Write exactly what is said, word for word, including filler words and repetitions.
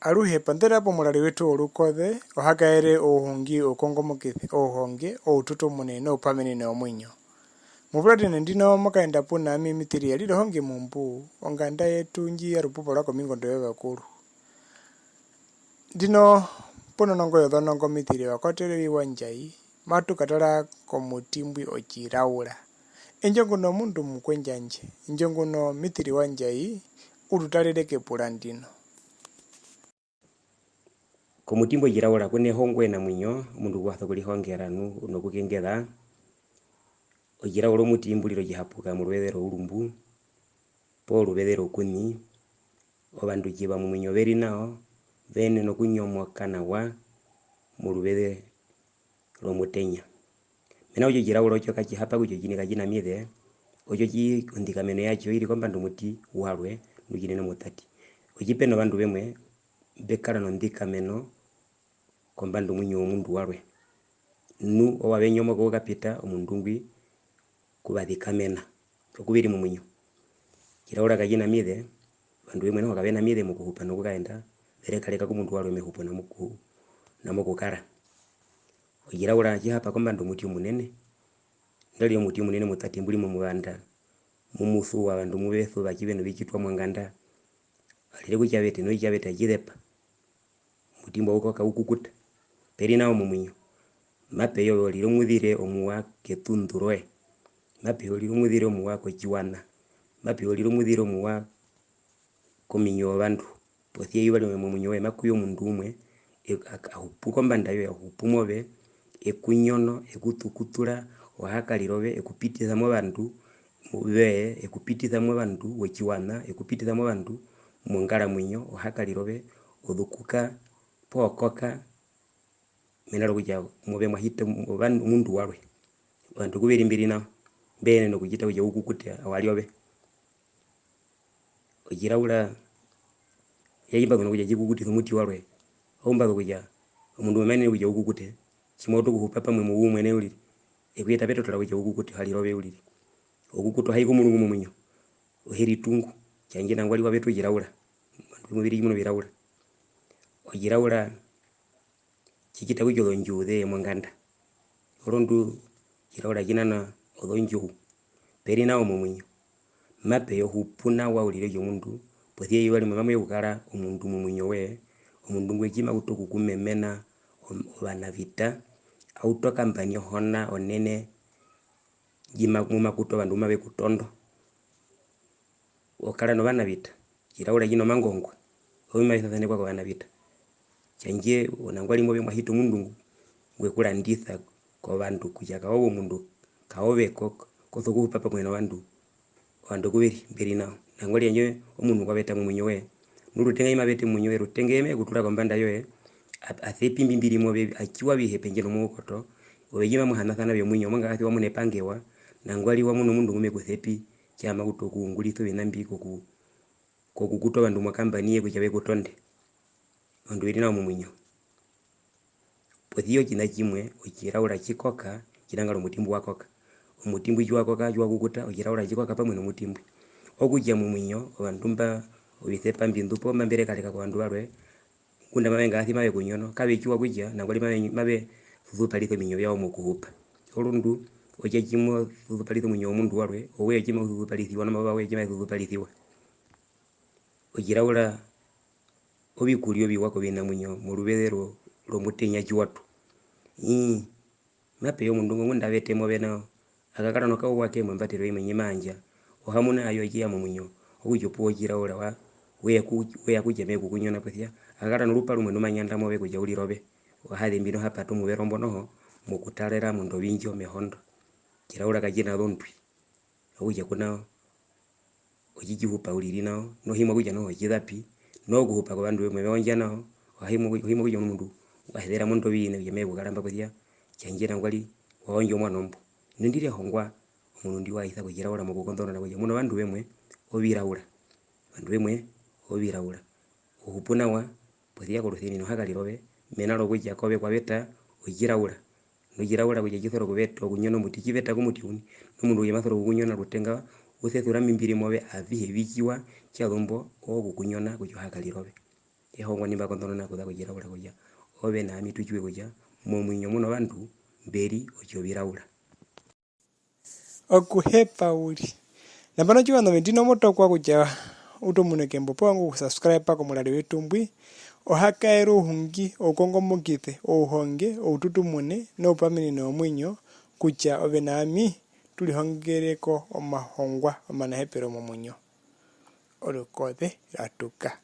Aruhe panḓera pomurari wetu worukoze, oha kaere ouhongi oukongomokise, ouhonge, oututumune noupamenene womuinyo. Mupuratene ndino mo kaenda puna ami Mitiri ya rire ohonge mumbu, onganda yetu ndji ya rupupo rwa komingondo yovakuru. Ndino, pononongo yozonongo Mitiri wa kwatere oviwa ndjai, matu katara komuti mbwi otjiraura. Indjo nguno omundu mukwendjandje, indjo nguno Mitiri wa ndjai, u tu tarere kepura ndino. Komuti mbwi otjiraura ku nehongo enamuinyo, omundu ngu wa sokurihongera nu nokukengeza. Otjiraura omuti mbu rira otjihapuka moruveze rwourumbu, poo ruveze rwokuni. Ovandu tjiva momuinyo ve ri nao, ve yenena okunyomoka nawa moruveze romutenya. Mena rokutja otjiraura otjo katji hapa kutja otjini katji na mize, otjo tji-, ondikameno yatjo i ri kombanda omuti warwe, nu tjinene omutati. Otji pe novandu vemwe mbe kara nondikameno kombanda omuinyo womundu warwe. Nu owo ave nyomoka okukapita omundu ngwi ku va zikamena, oku ve ri momuinyo. Otjiraura katji na mize, ovandu vemwe noho kave na mize mokuhupa nokukaenda, ve rekareka komundu warwe mehupo na moku-, na mokukara. Otjiraura tji hapa kombanda omuti omunene, nandarire omuti omunene omutati mbu ri momuvanda, mu mu suva ovandu, mu ve suva, tji ve novitjitwa monganda, arire kutja ve te, noitja ve te, atji zepa. Omuti mbwi au koka u kukuta, pe ri nao momuinyo. Mape ya ove o rire omuzire omuwa ketundu roye. Mape ya o rire omuzire omuwa kotjiwaṋa. Mape ya o rire omuzire omuwa kominyo yovandu. Posi ya eyuva rimwe momuinyo woye maku ya omundu umwe, e-, a-, a hupu kombanda yoye, a hupu move, e ku nyono, e ku tukutura, o ha karire ove, e ku pitisa movandu, ve-, e ku pitisa movandu wotjiwaṋa, e ku pitisa movandu mongaramuinyo, o ha karire ove, o zukuka poo koka, mena rokutja move mwa hita omu-, ovandu, omundu warwe. Ovandu ku ve ri mbe ri nao, mbe yenena okutjita kutja u kukute awa ri ove. Otjiraura, tji mba zu nokutja tji kukutisa omuti warwe, au mba zu kutja omundu umwe ma yenene kutja u kukute, tji mwa utu okuhupa pamwe mouye umwe nai uriri, e ku yeta petotora kutja u kukute, o ha rire ove uriri. Okukuta o ha i komurungu momuinyo, o he ritungu, tjandje nangwari wa vetwa otjiraura, ovandu vemwe ve ri tjimuna oviraura. Otjiraura, tji tjita kutja ozondjou ze ye monganda. Orondu otjiraura tji nana ozondjou. Pe ri nao momuinyo. Mape ya o hupu nawa uriri otjomundu, posi ya eyuva rimwe mamu ya okukara omundu momuinyo woye, omundu ngwi tji ma utu okukumemena om-, ovanavita, a utu okambani ohona onene, ndji ma-, mu ma kutu ovandu mbu mave ku tondo. O kara novanavita, otjiraura tji na omangongwa, owo mbu mave sasanekwa kovanavita. Tjandje nangwari move mwa hita omundu ngu-, ngwe ku randisa kovandu kutja ka ove omundu, ka ove ko-, ko sokuhupa pamwe novandu, ovandu ku ve ri, mbe ri nao. Nangwari tjandje omundu ngwa veta momuinyo woye, nu rutenga tji ma veta momuinyo woye, rutenga eye me ku tura kombanda yoye, a-, a sepi mbi mbi ri move, a tjiwa avihe pendje nomoukoto, ove tji mamu hanasana vyomuinyo, omanga kasi wa muna epangewa, nangwari wa muna omundu ngu me ku sepi, tji ma utu okuungurisa oviṋa mbi koku-, kokukuta ovandu mokambani ye kutja ve ku tonde. Ovandu ve ri nao momuinyo. Posi ya otjiṋa tjimwe, otjiraura tji koka, tjinangara omuti mbwi wa koka. Omuti mbwi tji wa koka, tji wa kukuta, otjiraura tji koka pamwe nomuti mbwi. Okutja momuinyo, ovandu mba ovisepa mbi ndu poo mba mbe rekareka kovandu varwe, ngunda mave ngaasi mave ku nyono, kave tjiwa kutja nangwari mave, mave susuparisa ominyo vyawo mokuhupa. Orondu otja tji mo susuparisa omuinyo womundu warwe, owee tji mau susuparisiwa nomayuva woye tji maye susuparisiwa. Otjiraura ovikurya oviwa kovinamuinyo moruveze ro-, romutenya tji wa tu. Ii, mape ya omundu ngo ngunda a vete move nao, a kakara nokauwa ke mombatero imwe ndji ma yandja, o ha muna ayo tji ya momuinyo, okutja opuwo otjiraura wa, we ya ku-, we ya kutja me ku kunyona posi ya, a kakara norupa rumwe ndu ma nyanda move kutja u rire ove. O ha zembi nohapata omuvero mbo noho, mokutarera omundu ovindji omeho ndo. Otjiraura katji na zondwi. Okutja ku nao, otji tji hupa uriri nao, noho hi mwa kutja noho otji za pi, noho okuhupa kovandu vemwe ve ondja nao, oha hi mwa, ohi mwa kutja omundu wa hezera mondovi ine kutja me ku karamba posi ya, tjandje nangwari wa ondja omuano mbo. Ino ndi rihongwa omundu ndi wa isa kotjiraura mokukonḓonona kutja mu novandu vemwe oviraura. Ovandu vemwe oviraura. O hupu nawa, posi ya korusenina o ha karire ove, mena rokutja kove kwa veta otjiraura. Notjiraura kutja tji sora okuveta, okunyona omuti, tji veta komuti uṋe, nomundu kutja ma sora okukunyona rutenga, u sesura mbi mbi ri move avihe vi tjiwa, tja zu mbo, ookukunyona kutja o ha karire ove. Ehongo ndi mba konḓonona okuza ku Jiraura kutja ove na ami tu tjiwe kutja momuinyo mu novandu mbe ri otjoviraura. Okuhepa uriri. Nambano, tjiwa ove, ndino mo tokwa kutja u tu mune kembo, poo u vanga okusubscriba komurari wetu mbwi, o ha kaere ouhungi, oukongomokise, ouhonge, oututumune, noupaminino womuinyo, kutja ove na ami tu rihongere ko omahongwa omanahepero momuinyo. Orukoze rwa tuka.